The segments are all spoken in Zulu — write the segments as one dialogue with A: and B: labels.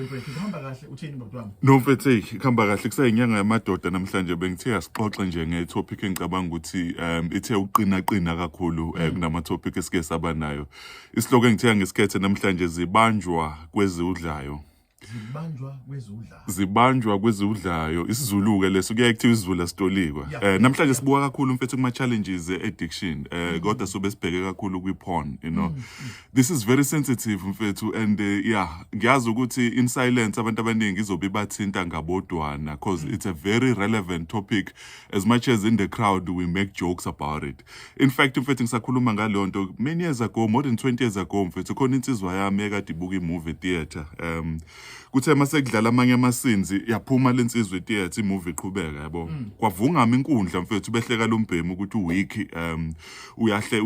A: Mfethu, kuhamba kahle? Uthini, bhuti wami?
B: No mfethu, hey, kuhamba kahle. Kuseyinyanga yamadoda namhlanje. Bengithe asixoxe nje nge-topic engicabanga ukuthi ithe uqina qina kakhulu kunama topic esike saba nayo. Isihloko engithe ngisikhethe namhlanje, "Zibanjwa kweziwudlayo."
A: Zibanjwa kwezudlayo.
B: Zibanjwa kweziwudlayo. IsiZulu ke leso, kuyaye kuthiwa isiZulu asitolikwa. Namhlanje sibuka kakhulu, mfethu, kuma challenges e-addiction, kodwa sobe sibheke kakhulu kwi-porn. This is very sensitive, mfethu, and yeah, ngiyazi ukuthi in silence abantu abaningi izobe ibathinta ngabodwana because it's a very relevant topic, as much as in the crowd we make jokes about it. In fact, mfethu, ngisakhuluma ngaleyo nto, many years ago, more than 20 years ago, mfethu, khona insizwa yami ekade ibuka i-movie theatre. Kuthe mase kudlala amanye ama-scenes, yaphuma lensizwa e-theatre, i-movie iqhubeka, yabo. Kwavungama inkundla, mfethu, behleka lo mbhemu ukuthi u-weak, uyahle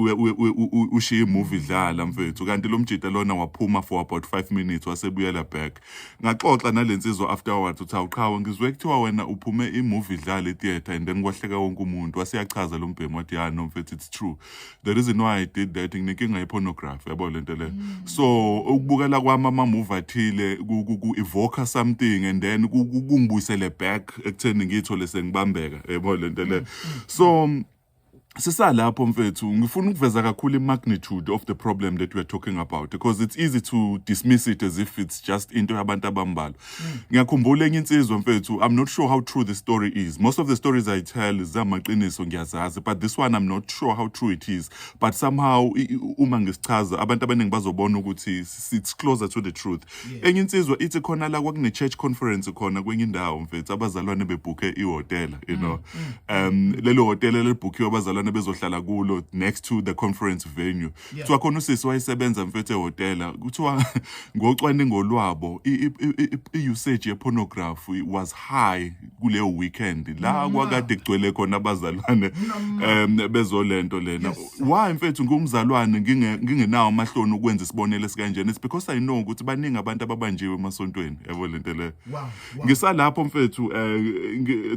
B: ushiya i-movie idlala, mfethu, kanti lo mjida lona waphuma for about 5 minutes, wasebuyela back. Ngaxoxa nalensizwa afterwards uthi, "Awuqhawe, ngizwe kuthiwa wena uphume i-movie idlala e-theatre and then kwahleka wonke umuntu." Wasiyachaza lo mbhemu, wathi, "Ya no mfethu, it's true. The reason why I did that, nginenkinga ye-pornography, yabo lento le. So ukubukela kwami ama-movie athile ku-evoke something and then kungibuyisele back ekutheni ngiyithole sengibambeka, yabo lento le." So sisalapho, mfethu, ngifuna ukuveza kakhulu i-magnitude of the problem that we are talking about, because it's easy to dismiss it as if it's just into yabantu abambalwa. Ngiyakhumbula enye insizwa, mfethu. I'm not sure how true the story is. Most of the stories I tell zamaqiniso, ngiyazazi, but this one I'm not sure how true it is, but somehow uma ngisichaza, abantu abaningi bazobona ukuthi it's closer to the truth. Enye insizwa ithi khona la kwakune-church conference khona kwenye indawo, mfethu, abazalwane bebhukhe ihhotela. Lelo hhotela lelibhukhiwe, abazalwane bezohlala kulo next to the conference venue. Kuthiwa khona usisi wayesebenza, mfethu, ehhotela. Kuthiwa ngocwaningo lwabo, i-usage ye-pornography was high kuleyo weekend la kwakade kugcwele khona abazalwane bezolento lena. Why, mfethu, ngumzalwane ngingenawo amahloni ukwenza isibonelo esikanjena? It's because I know ukuthi baningi abantu ababanjiwe emasontweni, yabo lento le. Ngisalapho, mfethu,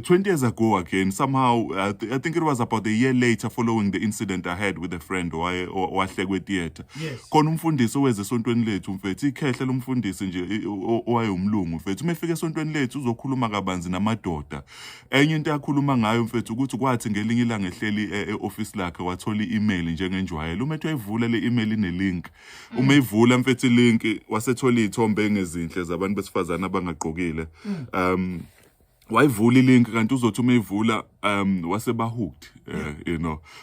B: 20 years ago again, somehow, I think it was about a year later following the incident I had with a friend owahlekwe theatre, khona umfundisi oweze esontweni lethu, mfethu, ikhehle lomfundisi nje, owayewumlungu, mfethu. Uma efika esontweni lethu uzokhuluma kabanzi namadoda, enye into akhuluma ngayo, mfethu, ukuthi kwathi ngelinye ilanga ehleli e-office lakhe, wathola i-email njengenjwayelo. Uma ethi uyayivula le email, ine-link. Uma eyivula, mfethu, i-link, wasethola iy'thombe engezinhle zabantu besifazane abangagqokile. Wayivula i-link, kanti uzothi uma eyivula, waseba hooked.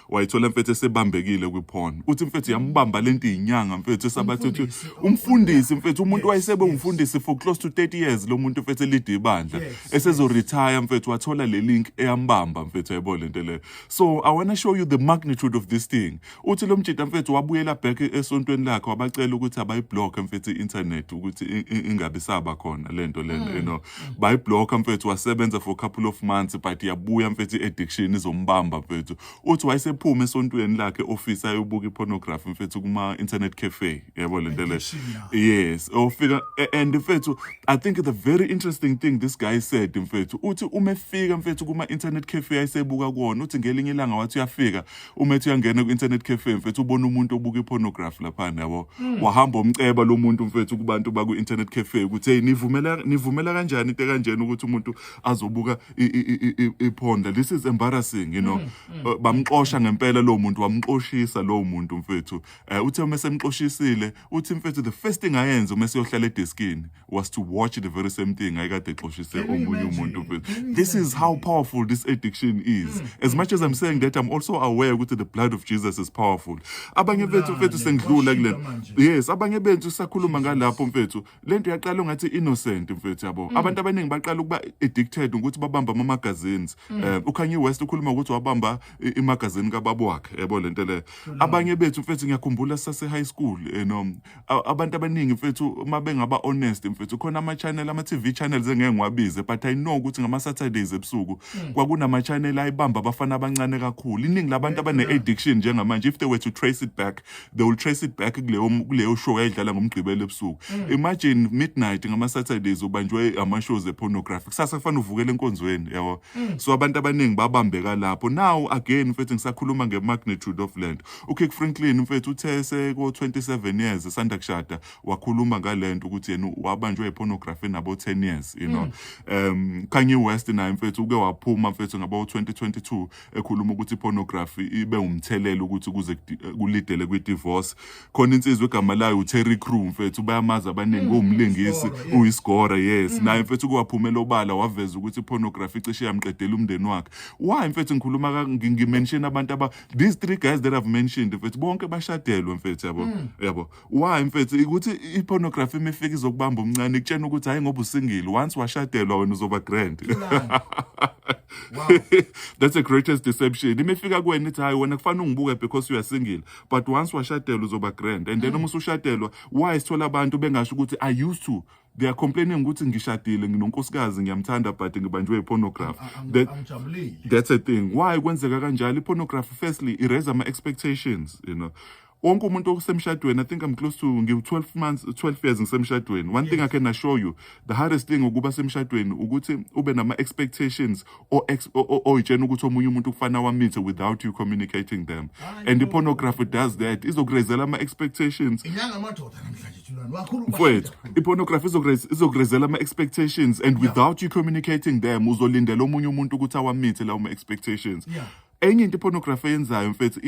B: Wayithola, mfethu, esebambekile kwi-porn. Uthi, mfethu, yambamba lento inyanga, mfethu, esabathi uthi
A: Umfundisi,
B: umfundisi, mfethu, umuntu wayesebe umfundisi for close to 30 years lo muntu, mfethu, elide ibandla, esezo retire, mfethu, wathola le link eyambamba, mfethu, yayibona lento le. So I want to show you the magnitude of this thing. Uthi lo mjita, mfethu, wabuyela back esontweni lakhe, wabacela ukuthi abayiblock, mfethu, i-internet, ukuthi ingabi saba khona lento lena. Bayiblock, mfethu, wasebenza for a couple of months, but yabuya, mfethu, i-addiction izombamba, mfethu. Uthi wayesephuma esontweni lakhe office ayobuka i-pornography, mfethu, kuma internet cafe, yabo lento le.
A: Addiction now.
B: Yes, ofika and mfethu, I think the very interesting thing this guy said, mfethu, uthi uma efika, mfethu, kuma internet cafe ayisebuka kuwona, uthi ngelinye ilanga wathi uyafika, uma ethi uyangena ku internet cafe, mfethu, ubona umuntu obuka i-pornography lapha, yabo. Wahamba umceba lo muntu, mfethu, kubantu baku internet cafe ukuthi, "Hey, nivumela kanjani into kanjena ukuthi umuntu azobuka i-porn? This is embarrassing." Bamxosha ngempela lo muntu, wamxoshisa lo muntu, mfethu. Uthe uma semxoshisile, uthi, mfethu, the first thing ayenze uma seyohlala edeskini was to watch the very same thing ayikade exoshise
A: Can you
B: omunye
A: imagine?
B: umuntu, mfethu.
A: Can you
B: This is how
A: imagine?
B: powerful this addiction is. As much as I'm saying that, I'm also aware ukuthi the blood of Jesus is powerful. Abanye bethu, mfethu,
A: Ulale,
B: sengidlula kule
A: kwashintsha manje.
B: Yes, abanye bethu sakhuluma ngalapho, mfethu, lento yaqala ungathi innocent, mfethu, yabo. Abantu abaningi baqala ukuba addicted ukuthi babamba ama magazines. UKanye West ukhuluma ukuthi wabamba imagazine kababa wakhe, yabo lento le. Abanye bethu, mfethu, ngiyakhumbula sase high school, abantu abaningi, mfethu, uma bengaba honest, mfethu, khona ama channel, ama TV channels engeke ngiwabize, but I know ukuthi ngama Saturdays ebusuku kwakunama channel ayibamba abafana abancane kakhulu. Iningi labantu abane addiction njengamanje, if they were to trace it back, they will trace it back kuleyo show ayidlala ngoMgqibelo ebusuku. Imagine midnight ngama Saturdays ubanjwe ama shows e pornography, kusasa kufanele uvukele enkonzweni, yabo. So abantu abaningi Abaningi babambeka lapho. Now again, mfethu, ngisakhuluma nge-magnitude of lento. UKirk Franklin, mfethu, uthe seko-27 years esanda kushada, wakhuluma ngalento ukuthi yena wabanjwe i-pornography nabo 10 years. Kanye West naye, mfethu, uke waphuma, mfethu, ngabo 2022 ekhuluma ukuthi i-pornography ibe umthelela ukuthi kuze kulidele kwi-divorce. Khona insizwa egama layo uTerry Crew, mfethu, bayamazi abaningi, uwumlingisi.
A: Isigora, yes.
B: Uyisigora, yes. Naye, mfethu, kuwaphumela obala waveza ukuthi i-pornography cishe yamqedela umndeni wakhe. Why, mfethu, ngikhuluma ngimention abantu aba these three guys that I've mentioned, mfethu, bonke bashadelwe, mfethu, yabo. Why, mfethu? Ukuthi i-pornography imifika izokubamba umncane, ikutshena ukuthi hayi, ngoba u-single, once washadelwa wena uzoba grand.
A: Wow.
B: That's the greatest deception. Imifika kuwena ithi, hayi, wena kufanele ungibuke because you are single, but once washadelwa uzoba grand. And then uma usushadelwa, why sithola abantu bengasho ukuthi I used to, they are complaining ukuthi ngishadile, nginonkosikazi, ngiyamthanda, but ngibanjwe i-pornography? That
A: Angijabulile.
B: That's a thing. Why kwenzeka kanjalo? I-pornography firstly i-raise ama-expectations. Wonke umuntu osemshadweni, I think I'm close to ngiwu-12 months, 12 years ngisemshadweni. One thing I can assure you, the hardest thing ukuba semshadweni ukuthi ube nama-expectations oyitshena ukuthi omunye umuntu kufanele awamithe without you communicating them. And i-pornography does that, izokurezela ama-expectations.
A: Inyanga amadoda namhlanje, Thulani. Wakhuluma.
B: Mfowethu, i-pornography izokurezela ama-expectations and without you communicating them, uzolindela omunye umuntu ukuthi awamithe lawo ma-expectations. Enye into i-pornography eyenzayo, mfethu,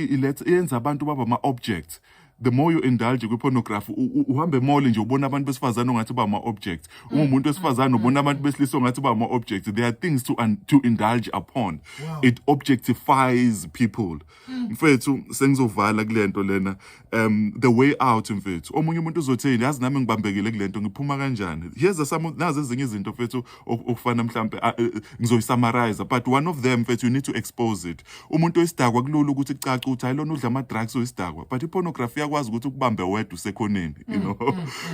B: iyenza abantu baba ama-objects. The more you indulge kwi-pornography, uhambe e-mall nje, ubona abantu besifazane ongathi ba ama-objects. Uma umuntu wesifazane, ubona abantu besilisa ongathi ba ama-objects. There are things to indulge upon. It objectifies people, mfethu. Sengizovala kulento lena. The way out, mfethu, omunye umuntu uzothi, yazi nami ngibambekile kulento, ngiphuma kanjani? Here's the some, nazi ezinye izinto, mfethu, okufana mhlambe ngizoyisummarize, but one of them, mfethu, you need to expose it. Umuntu oyisidakwa kulula ukuthi kucace ukuthi hayi, lona udla ama drugs, oyisidakwa, but i-pornography iyakwazi ukuthi ukubambe wedwa usekhoneni.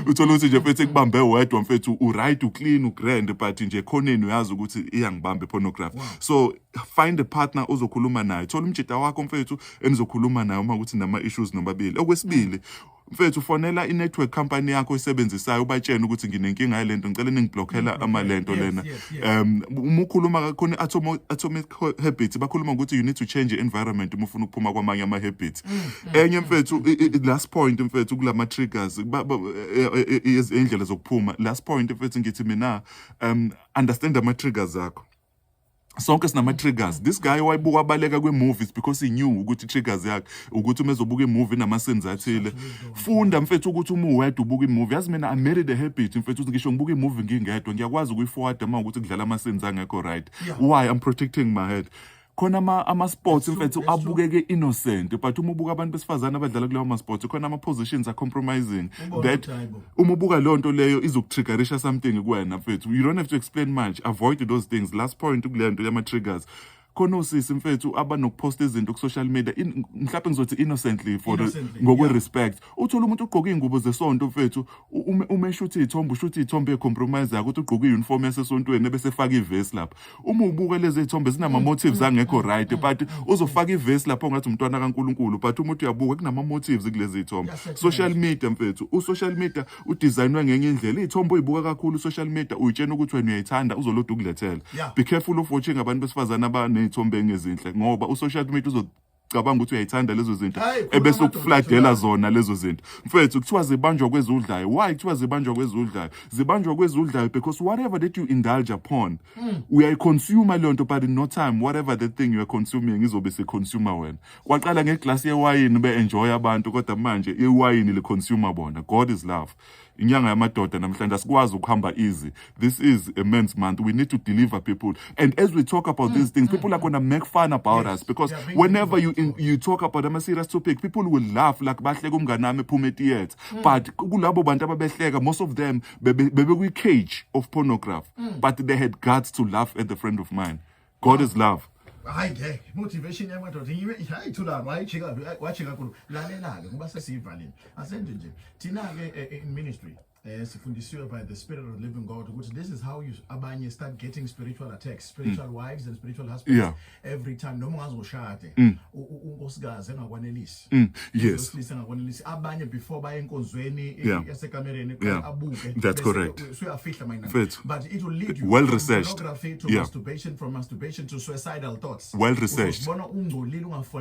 B: Uthola ukuthi nje, mfethu, ekubambe wedwa, mfethu, u-right, u-clean, u-grand, but nje ekhoneni uyazi ukuthi iyangibamba i-pornography. So find a partner ozokhuluma naye. Thola umjida wakho, mfethu, enizokhuluma naye uma ukuthi nama-issues nobabili. Okwesibili, mfethu, fonela i-network company yakho oyisebenzisayo, ubatshene ukuthi nginenkinga yalento, ngicela ningiblockela amalento lena. Uma ukhuluma khona i-atomic habits, bakhuluma ukuthi you need to change i-environment uma ufuna ukuphuma kwamanye ama-habits. Enye, mfethu, last point, mfethu, kulama triggers, indlela zokuphuma, last point, mfethu, ngithi mina understand ama-triggers akho. Sonke sinama-triggers. This guy wayibuka abaleka kwe-movies because he knew ukuthi i-triggers yakhe ukuthi uma ezobuka i-movie nama-scenes athile. Funda, mfethu, ukuthi uma uwedwa ubuka i-movie. Yazi mina, I made it a habit, mfethu, ukuthi ngisho ngibuka i-movie ngingedwa, ngiyakwazi ukuyi-forward uma ukuthi kudlala ama-scenes angekho right. Why? I'm protecting my head. Khona ama-sports, mfethu,
A: That's true.
B: abukeke innocent, but uma ubuka abantu besifazane abadlala kulawo ma-sports, khona ama-positions are-compromising
A: Ubone
B: that
A: ukuthi hayi bo.
B: Uma ubuka leyo nto leyo, izokutriggerisha something kuwena, mfethu. You don't have to explain much, avoid those things. Last point kule nto yama-triggers, khona osisi, mfethu, abanokuphosta izinto ku-social media, mhlawumbe ngizothi innocently for
A: Innocently,
B: ngokwe-respect. Uthola umuntu ugqoke iy'ngubo zesonto, mfethu, uma eshutha iy'thombe, ushutha iy'thombe ey'compromise, ukuthi ugqoke i-uniform yasesontweni ebese efaka ivesi lapha. Uma ubuka lezi y'thombe, zinama-motives angekho right, but uzofaka ivesi lapho ongathi umntwana kaNkulunkulu, but uma uthi uyabuka, kunama-motives kulezi y'thombe. Social media, mfethu, u-social media udesignwe ngenye indlela. Iy'thombe oyibuka kakhulu social media, uyitshena ukuthi wena uyayithanda, uzoloda ukulethela. Be careful of watching abantu besifazane abaney'thombe engezinhle, ngoba u-social media uzocabanga ukuthi uyayithanda lezo zinto,
A: Hayi, khuluma
B: ebese
A: amadoda,
B: ukufladela
A: Thulani.
B: zona lezo zinto. Mfethu, kuthiwa zibanjwa kwezudlayo. Why kuthiwa zibanjwa kwezudlayo? Zibanjwa kwezudlayo because whatever that you indulge upon, uyayiconsume leyo nto, but in no time whatever the thing you are consuming izobe se-consume wena. Kwaqala ngeglasi yewayini, be-enjoy abantu, kodwa manje iwayini li-consume bona. God is love. Inyanga yamadoda namhlanje, asikwazi ukuhamba easy. This is a men's month. We need to deliver people, and as we talk about these things, people are gonna make fun about us because
A: They are being
B: whenever you talk about ama serious topic, people will laugh, like bahleka umngane wami ephuma e-theatre, but kulabo bantu ababehleka, most of them bebe kwi-cage of pornography, but they had guts to laugh at the friend of mine. God is love.
A: Hayi ngeke, motivation yamadoda ngibe, hayi Thulani, wayijika, wajika kakhulu. Lalela-ke, ngoba sesiyivalile, asenje nje thina-ke in ministry. Sifundisiwe by the Spirit of the Living God ukuthi this is how you abanye start getting spiritual attacks, spiritual wives and spiritual husbands. Every time noma ungazoshade, unkosikazi engakwanelisi, wesilisa engakwanelisi, abanye before baye enkonzweni yasekamereni abuke.
B: That's correct.
A: Usuyafihla mina,
B: Mfethu.
A: but it will lead you
B: Well
A: from
B: researched.
A: pornography to masturbation, from masturbation to suicidal thoughts.
B: Well researched.
A: Uzozibona ungcolile, ungafuni.